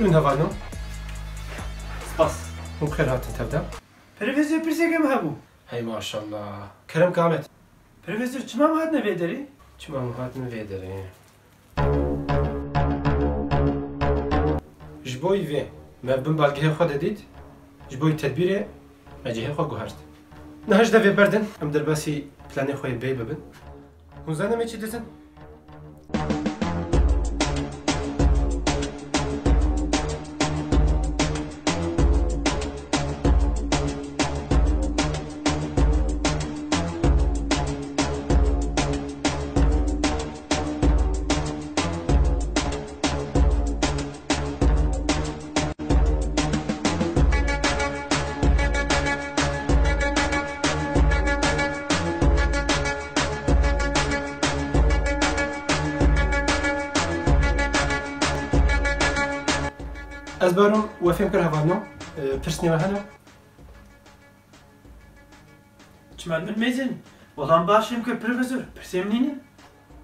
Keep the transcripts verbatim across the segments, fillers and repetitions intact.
Min hevalno. Spas. Hûn xêr hatin tevde. Profesor, pirseke min hebû. Hey maşallah. Kerem kamet. Profesor, çima min hatine vê derê? Çima min hatine vê derê? Ji bo vê me bin balgehê xwe de dît, ji bo tedbîrê me cihê xwe guhert. Niha ji devê berdin, em derbasî planê xwe yê bê bibin. Hûn zanin em ê çi dizin? Ez barum we fêm kir hevalno. E, pirsnê we hene? Çima min mêzin? Wala em baş fêm kir profesor. Pirsê min nînin?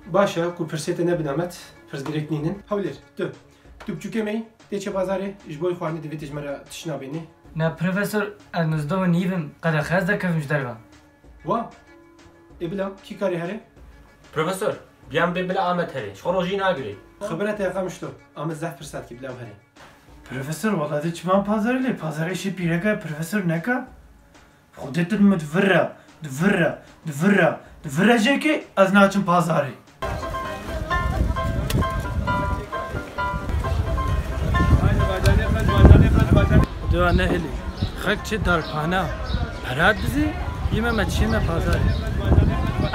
Baş e, ku pirsê te nebin Amet, pirsgirêk nînin. Hewlêr, tu. Tu biçûkê me yî, tê çê bazarê, ji bo xwarinê divê tu ji me re tişt nabênî. Na profesor, ez nozdeh û nîv im, qede xez derkevim ji derve. Wa? Ê bila, kî karê herê? Profesor, biyan bê bila Amet herê. Ji xwe rojî nagirê. Xebera te ya qamişlo. Amet zehf pirsa dikî bila em herê. Profesor, wala dê çiman pazarê lê, pazarê şê pîreka profesor neka. Xwedê tu min di vir re, di vir re, di vir re, di vir re jêkê, ez naçim pazarê. Dewa nehêlî. Xelk çê darpana. Pera dizî, yê me me çê me pazarê.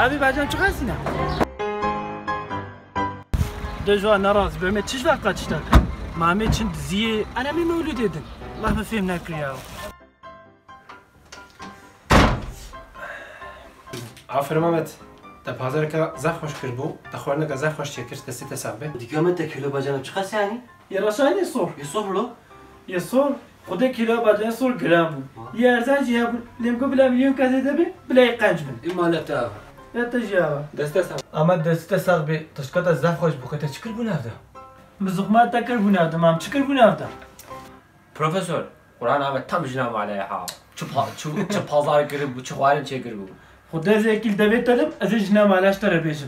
Evî bacan çiqas îne? De ji wan nerazî be, me çi ji ve qeçî te kir? Ma me çin diziyê, ene me mewlûdê din. Allah me fêm nekiriya. Aferin Mehmet. Te pazareka zaf xweş kir bû. Te xwarineka zaf xweş çêkir. Destê te sax be. Dîka me te kîlo bacana çiqas yanî? Yê reşanê sor. Yê sor lo? Yê sor. Xwedê kîloya badeyê sor giran bû. Ha. Yê erzan jî hebû. Lê min got bila milyon kesê de be, bila yê qenc bin. Îmale te ava. Ya te jî ava. Deste sax. Ama destê te sax be, tiştka te zaf xweş bû, xwe te çi kir bû nav de? Min zixma te kir bû nav de, mam çi kir bû nav de? Profesor, Quran ava tam jina maleye ha. Çi pa-, çi, çi pazar kiribû, çi xwarin çêkiribû. Xwedê ez ê yekî li devê te dim, ez ê jina maleş te re bêjim.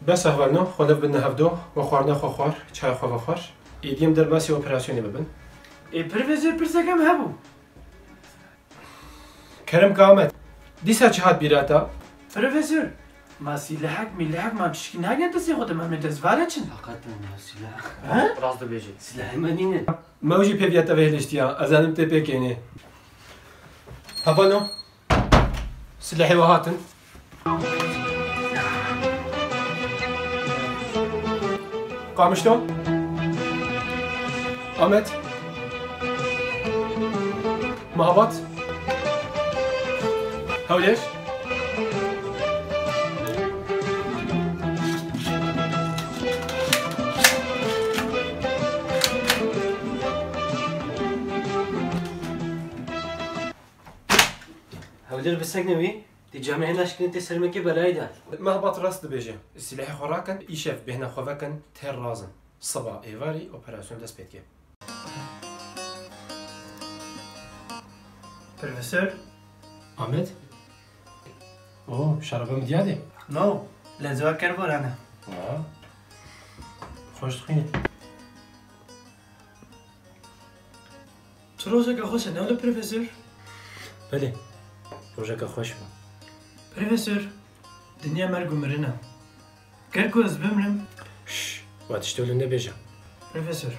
Bes hevalno, xwe liv bidine hevdo, we xwarina xwe xwar, çaya xwe vexwar. Êdî em derbasî operasyonê bibin. Ê profesor, pirseke min hebû. Kerem Kamet, dîsa çi hat bîra te? Profesor, ma sîlehek mîlehek ma tişkî nagên destê xwe de, me mê dest vare çin. Heqeten ya sîleh. He? Rast dibêjî. Sîlehê me nîne. Me wî jî pêviya te ve hêliştiya, ez zanim tê pêkênê. Hevalno, silehê we hatin. Qamişlo. Amet. Mahabat. Hewlêr. Hewlêr bisekne wî, tê camê hêna şikine tê sermekê belayê de. Mehbat rast dibêje. Silehê xwe rakin, îşev bêhna xwe vekin, tê razin. Siba êvarî operasyon dest pê dike. Profesor. Ahmet. O, şeraba min diya de? No, lezwa ker borane. Ha. Xweş dixwîne. Tu rojeka xweş e, ne wele profesor? Belê, rojeka xweş bû. Profesor, dinya merg û mirin e. Ger ku ez bimrim. Şş, wa tiştê wele nebêje. Profesor,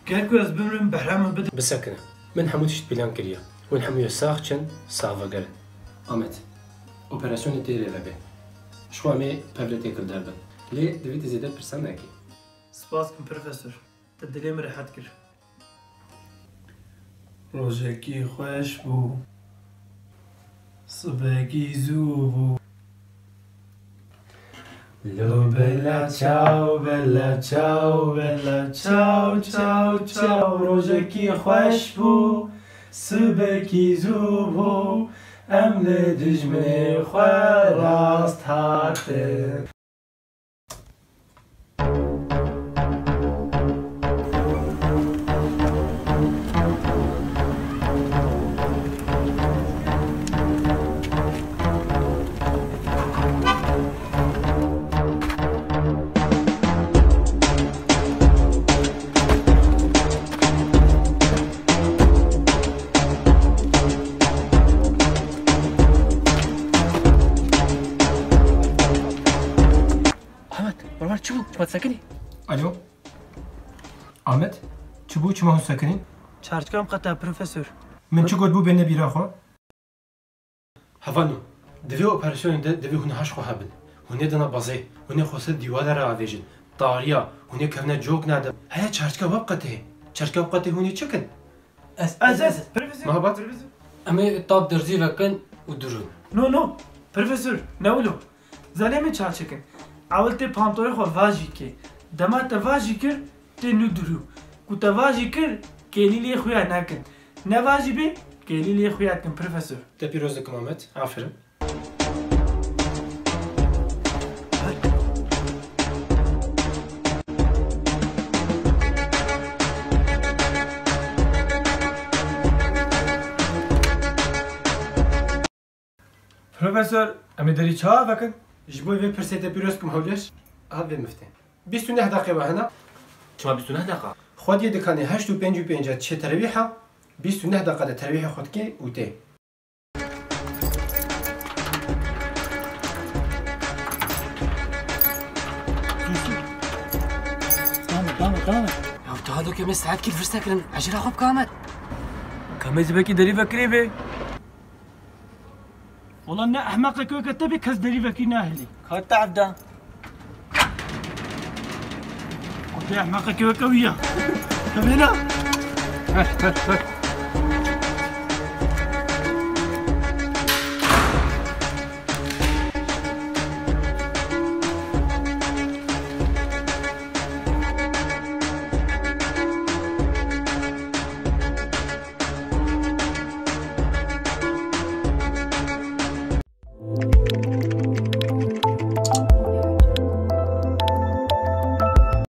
ger ku ez bimrim, behra min bide. Bisekine. Min hemû tişt plan kiriye. Hûn hemû yê sax çin, sax vegerin. Amet, operasyonê tê rê vebe. Ji xwe em ê pevre têkil derbin. Lê divê tu zêde pirsan nekî. Spas kim profesor. Te dilê min rehet kir. Rojekî xweş bû. Sibekî zû bû. Lo bela çaw, bela çaw, bela çaw, çaw, çaw. Rojekî xweş bû. Sibekî zû bû. Em li dijminê xwe rast hatin. Ahmet, çi bû, çima hûn sekinîn? Çarçikam qete, profesor. Min çi got bû bêne bîra xwe? Hevalno, di vê operasyonê de divê hûn haş xwe hebin. Hûn ê dina bazê, hûn ê xwe ser dîwala re avêjin. Tariya, hûn ê kevne cok nade. Heya çarçika we biqetihê. Çarçika biqetihê hûn ê çi kin? Ez, ez, ez, profesor. Mehabat? Em ê tab derzî vekin û durûn. No, no, profesor, ne wilo. Zanê min çaçikin. Ewil tê pantolê xwe vajî kê. Dema te vajî kir, tê nû durû. Ku te vajî kir, kêlîlê xuya nekin. Ne vajî bê, kêlîlê xuya kin, profesor. Te pîroz dikim Ahmet. Aferin. Profesor, em ê derî çawa vekin? Ji bo vê pirsê te pîroz kim hewlêr, ha vê miftê. Bîst û neh deqê we hene? Çima bîst û neh deqa? Xwediyê dikanê heşt û pêncî û pênc e çê terewîha, bîst û neh deqa de terewîhê xwe dikê û tê. Dame, dame, dame. Ya, daha do ke me saet kî vir sekirin. Ecela xwe bike Ahmet. Ka me zî belkî derî vekirê bê. Wala ne ehmeqeke weke te bê kes derî vekî nahêlî. Ka te evda. Xwedê ehmeqeke weke wî ya. Te bêna.